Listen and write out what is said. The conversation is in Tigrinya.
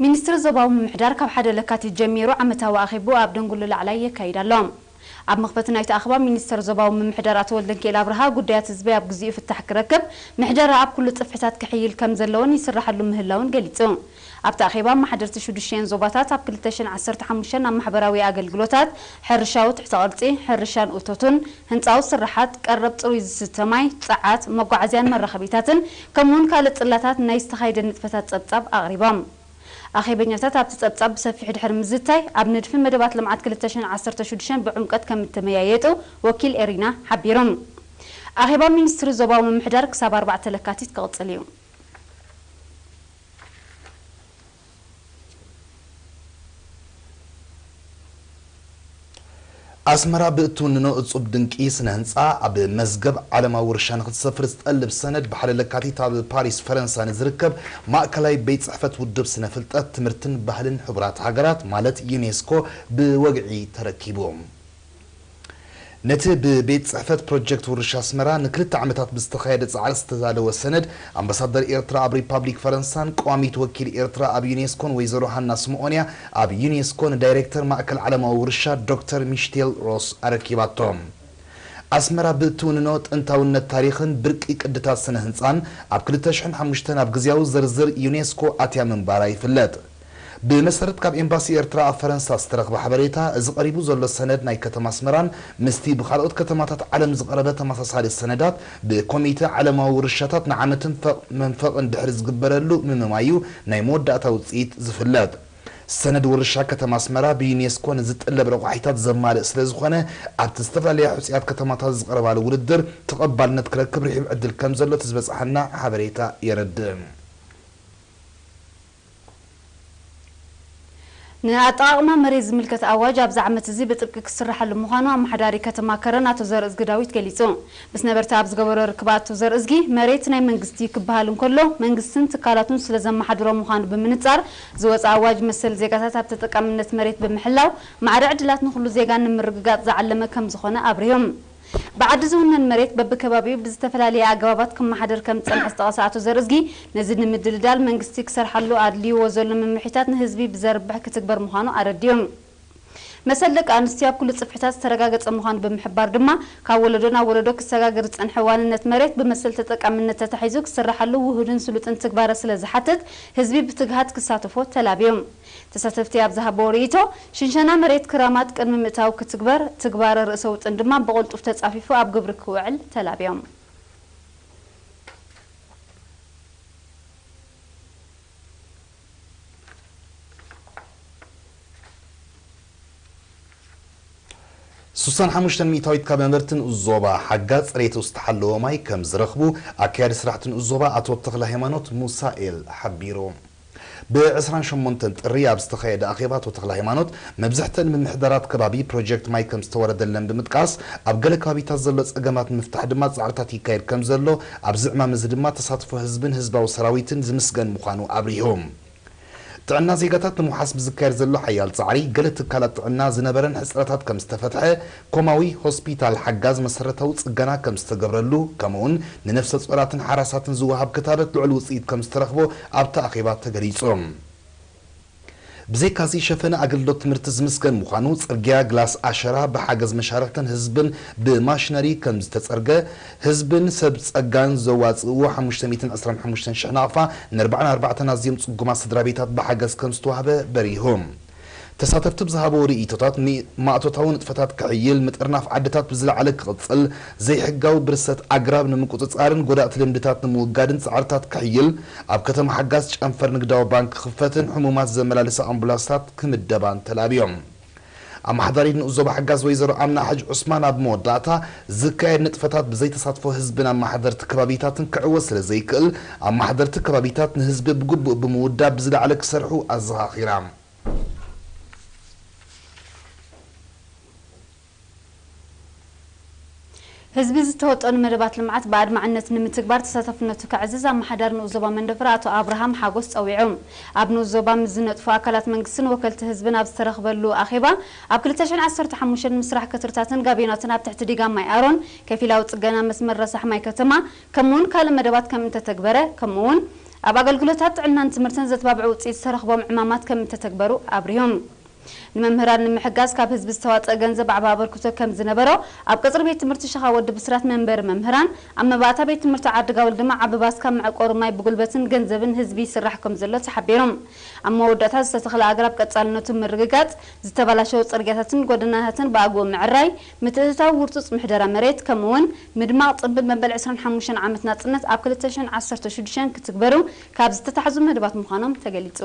ሚኒስትሪ ዞባዊ ምምሕዳር ካብ ሓደ ለካቲት ጀሚሩ ዓመታዊ ኣኼቡ ኣብ ደንጉሎ ላዕላይ የካይድ ኣሎ። ኣብ መኽፈቲ ናይቲ ኣኼባ ሚኒስተር ዞባዊ ምምሕዳር ኣቶ ወልደንኪኤል ኣብርሃ፣ ጉዳያት ህዝቢ ኣብ ግዚኡ ፍታሕ ክረክብ፣ ምሕደራ ኣብ ኩሉ ጽፍሕታት ክሕይል ከም ዘለዎን ይስራሓሉ ምህላውን ገሊጹ። ኣብቲ ኣኼባ ኣመሓደርቲ ሽዱሽተን ዞባታት ኣብ ክልተ ሽሕን ዓሰርተ ሓሙሽተን ኣብ ማሕበራዊ ኣገልግሎታት፣ ሕርሻዊ ትሕተ ቅርጺ፣ ሕርሻን እቶቱን፣ ህንጻዊ ስራሓት፣ ቀረብ ጽሩይ ዝስተ ማይ፣ ጸዓት፣ መጓዓዝያን መራኸቢታትን፣ ከምኡውን ካልእ ጽላታት ናይ ዝተኻየደ ንጥፈታት ጸብጻብ ኣቕሪቦም። ኣኼበኛታት ኣብቲ ጸብጻብ ብሰፊሑ ድሕሪ ምዝታይ፣ ኣብ ንድፊ መደባት ልምዓት ክልተ ሽሕን ዓሰርተ ሽዱሽተን ብዕምቀት ከም እተመያየጡ ወኪል ኤሪና ሓቢሮም። ኣኼባ ሚኒስትሪ ዞባዊ ምምሕዳር ክሳብ ኣርባዕተ ለካቲት ክቕጽል እዩ። ኣስመራ ብእትውንኖ እጹብ ድንቂ ስነ ህንጻ ኣብ መዝገብ ዓለማዊ ውርሻ ንክትሰፍር ዝጠልብ ሰነድ ብሓደ ለካቲት ኣብ ፓሪስ ፈረንሳ ንዝርከብ ማእከላይ ቤት ጽሕፈት ውድብ ስነ ፍልጠት ትምህርትን ባህልን ሕቡራት ሃገራት ማለት ዩኔስኮ ብወግዒ ተረኪቡ። ነቲ ብቤት ጽሕፈት ፕሮጀክት ውርሻ ኣስመራ ንክልተ ዓመታት ብዝተኻየደ ጻዕሪ ዝተዳለወ ሰነድ ኣምባሳደር ኤርትራ ኣብ ሪፓብሊክ ፈረንሳን ቀዋሚት ወኪል ኤርትራ ኣብ ዩኔስኮን ወይዘሮ ሃና ስምኦንያ ኣብ ዩኔስኮ ንዳይሬክተር ማእከል ዓለማዊ ውርሻ ዶክተር ሚሽቴል ሮስ ኣረኪባቶም። ኣስመራ ብእትውንኖ ጥንታውነት ታሪኽን ብርቂ ቅድታት ስነ ህንጻን ኣብ ክልተ ሽሕን ሓሙሽተን ኣብ ግዝያዊ ዝርዝር ዩኔስኮ ኣትያ ምንባራ ይፍለጥ። ብመሰረት ካብ ኤምባሲ ኤርትራ ኣብ ፈረንሳ ዝተረኽበ ሓበሬታ፣ እዚ ቀሪቡ ዘሎ ሰነድ ናይ ከተማ ኣስመራን ምስቲ ብኻልኦት ከተማታት ዓለም ዝቐረበ ተመሳሳሊ ሰነዳት ብኮሚተ ዓለማዊ ውርሻታት ንዓመትን ፈቕ መንፈቕን ድሕሪ ዝግበረሉ ምምማዩ ናይ መወዳእታ ውጽኢት ዝፍለጥ። ሰነድ ውርሻ ከተማ ኣስመራ ብዩኔስኮ ንዝጥለብ ረቋሒታት ዘማልእ ስለ ዝኾነ፣ ኣብቲ ዝተፈላለያ ሕጹያት ከተማታት ዝቐረባሉ ውድድር ተቐባልነት ክረክብ ርሒብ ዕድል ከም ዘሎ እቲ ዝበጽሓና ሓበሬታ የረድእ። ንኣጠቓቕማ መሬት ዝምልከት ኣዋጅ ኣብዚ ዓመት እዚ ብጥብቂ ክስራሓሉ ምዃኑ ኣመሓዳሪ ከተማ ከረን ኣቶ ዘርእዝጊ ዳዊት ገሊጹ። ምስ ነበርቲ ኣብ ዝገበሮ ርክብ ኣቶ ዘርእዝጊ፣ መሬት ናይ መንግስቲ ክበሃል እንከሎ፣ መንግስትን ትካላቱን ስለ ዘመሓድሮ ምዃኑ ብምንጻር፣ ዝወጸ ኣዋጅ መሰል ዜጋታት ኣብ ተጠቃምነት መሬት ብምሕላው፣ ማዕረ ዕድላት ንኹሉ ዜጋ ንምርግጋጽ ዝዓለመ ከም ዝኾነ ኣብሪሆም። ብዓዲ ዝውነን መሬት በብከባቢኡ ብዝተፈላለየ ኣገባባት ክመሓደር ከም ዝጸንሐ ዝጠቐሰ ኣቶ ዘርእዝጊ፣ ነዚ ንምድልዳል መንግስቲ ክሰርሓሉ ኣድልይዎ ዘሎ ምምሒታት ንህዝቢ ብዘርብሕ ክትግበር ምዃኑ ኣረዲኦም። መሰል ደቂ ኣንስትዮ ኣብ ኩሉ ጽፍሕታት ዝተረጋገጸ ምዃኑ ብምሕባር ድማ፣ ካብ ወለዶ ናብ ወለዶ ክሰጋገር ዝጸንሐ ዋንነት መሬት ብመሰል ተጠቃምነት ተታሒዙ ክስራሓሉ ውሁድን ስሉጥን ትግባረ ስለ ዝሓትት፣ ህዝቢ ብትግሃት ክሳተፎ ተላብዮም። ተሳተፍቲ ኣብ ዝሃብዎ ርእይቶ፣ ሽንሸና መሬት ክራማት ቅድሚ ምእታው ክትግበር፣ ትግባረ ርእሰ ውጥን ድማ ብቕልጡፍ ተጻፊፉ ኣብ ግብሪ ክውዕል ተላብዮም። ስሳን ሓሙሽተን ሚእታዊት ካብ ነበርቲ ንኡስ ዞባ ሓጋ ጽሬቱ ዝተሓለወ ማይ ከም ዝረኽቡ ኣካያዲ ስራሕቲ ንኡስ ዞባ ኣቶ ተኽለ ሃይማኖት ሙሳኤል ሓቢሩ። ብ ዕስራን ሸሞንተን ጥሪ ኣብ ዝተኻየደ ኣኼባ ኣቶ ተኽለ ሃይማኖት፣ መብዝሕተን ምምሕዳራት ከባቢ ፕሮጀክት ማይ ከም ዝተወረደለን ብምጥቃስ፣ ኣብ ገለ ከባቢታት ዘሎ ጸገማት ንምፍታሕ ድማ ጻዕርታት ይካየድ ከም ዘሎ፣ ኣብዚ ዕማም እዚ ድማ ተሳትፎ ህዝብን ህዝባዊ ሰራዊትን ዝምስገን ምዃኑ ኣብሪሁ። ጥዕና ዜጋታት ንምውሓስ ብዝካየድ ዘሎ ሓያል ጻዕሪ፣ ገለ ትካላት ጥዕና ዝነበረን ሕጽረታት ከም ዝተፈትሐ፣ ኮማዊ ሆስፒታል ሓጋዝ መሰረታዊ ጽገና ከም ዝተገብረሉ፣ ከምኡውን ንነፍሰ ጾራትን ሓራሳትን ዝወሃብ ክታበት ልዑል ውጽኢት ከም ዝተረኽቦ ኣብቲ ኣኼባ ተገሊጹ። ብዘይካዚ፣ ሸፈነ ኣገልግሎት ትምህርቲ ዝምስገን ምዃኑ፣ ጽርግያ ግላስ ኣሸራ ብሓገዝ መሻርኽትን ህዝብን ብማሽነሪ ከም ዝተጸርገ፣ ህዝብን ሰብ ጸጋን ዘዋጽእዎ ሓሙሽተ ሚእትን ዕስራን ሓሙሽተን ሽሕ ናቕፋ ንኣርባዓን ኣርባዕተን ኣዝዮም ጽጉማት ስድራ ቤታት ብሓገዝ ከም ዝተዋህበ በሪሁ። ተሳተፍቲ ብዝሃብዎ ርእይቶታት፣ ሚ-፣ ማእቶታዊ ንጥፈታት ክሕይል፣ ምጥርናፍ ዓድታት ብዝለዓለ ክቕጽል፣ ዘይሕጋዊ ብርሰት ኣግራብ ንምቁጽጻርን ጎዳእቲ ልምድታት ንምውጋድን ጻዕርታት ክሕይል፣ ኣብ ከተማ ሓጋዝ ጨንፈር ንግዳዊ ባንክ ክኽፈትን ሕሙማት ዘመላልሳ ኣምቡላንስታት ክምደባን ተላብዮም። ኣመሓዳሪት ንኡስ ዞባ ሓጋዝ ወይዘሮ ኣምና ሓጅ ዑስማን ኣብ መወዳእታ፣ ዝካየድ ንጥፈታት ብዘይተሳትፎ ህዝብን ኣመሓደርቲ ከባቢታትን ክዕወት ስለ ዘይክእል፣ ኣመሓደርቲ ከባቢታት ንህዝቢ ብግቡእ ብምውዳብ ብዝለዓለ ክሰርሑ ኣዘኻኺራ። ህዝቢ ዝተወጠኑ መደባት ልምዓት ብኣድማዕነት ንምትግባር ተሳታፍነቱ ከዕዝዝ ኣመሓዳሪ ንኡስ ዞባ መንደፈራ ኣቶ ኣብርሃም ሓጎስ ጸዊዑ። ኣብ ንኡስ ዞባ ምስ ዝነጥፉ ኣካላት መንግስትን ወከልቲ ህዝብን ኣብ ዝተረኽበሉ ኣኼባ፣ ኣብ ክልተ ሽሕን ዓሰርተ ሓሙሽተን ምስራሕ ክትርታትን ጋቤናትን ኣብ ትሕቲ ዲጋ ማይ ኣሮን፣ ከፊላዊ ጽገና መስመር ረሳሕ ማይ ከተማ፣ ከምኡውን ካልእ መደባት ከም እንተተግበረ፣ ከምኡውን ኣብ ኣገልግሎታት ጥዕናን ትምህርትን ዘተባብዑ ውፅኢት ዝተረኽቦም ዕማማት ከም እተተግበሩ ኣብሪሆም። ንመምህራን ንምሕጋዝ ካብ ህዝቢ ዝተዋፀ ገንዘብ ዓቢ ኣበርክቶ ከም ዝነበሮ ኣብ ቀፅሪ ቤት ትምህርቲ ሸኻ ወዲ ብስራት መንበሪ መምህራን ኣብ መባእታ ቤት ትምህርቲ ዓዲ ጋውል ድማ ዓቢ ባስካ መዕቆሪ ማይ ብጉልበትን ገንዘብን ህዝቢ ይስራሕ ከም ዘሎ ተሓቢሮም። ኣብ መወዳእታ ዝተተኽለ ኣግራብ ቀፃልነቱ ምርግጋፅ፣ ዝተበላሸው ፅርግያታትን ጎደናታትን ብኣግኡ ምዕራይ፣ ምትእትታው ውርፁፅ ምሕደራ መሬት ከምኡ እውን ምድማቕ ፅምብል መበል ዕስራን ሓሙሽተን ዓመት ናፅነት ኣብ ክልተ ሽሕን ዓሰርተ ሽዱሽተን ክትግበሩ ካብ ዝተታሕዙ መደባት ምዃኖም ተገሊፁ።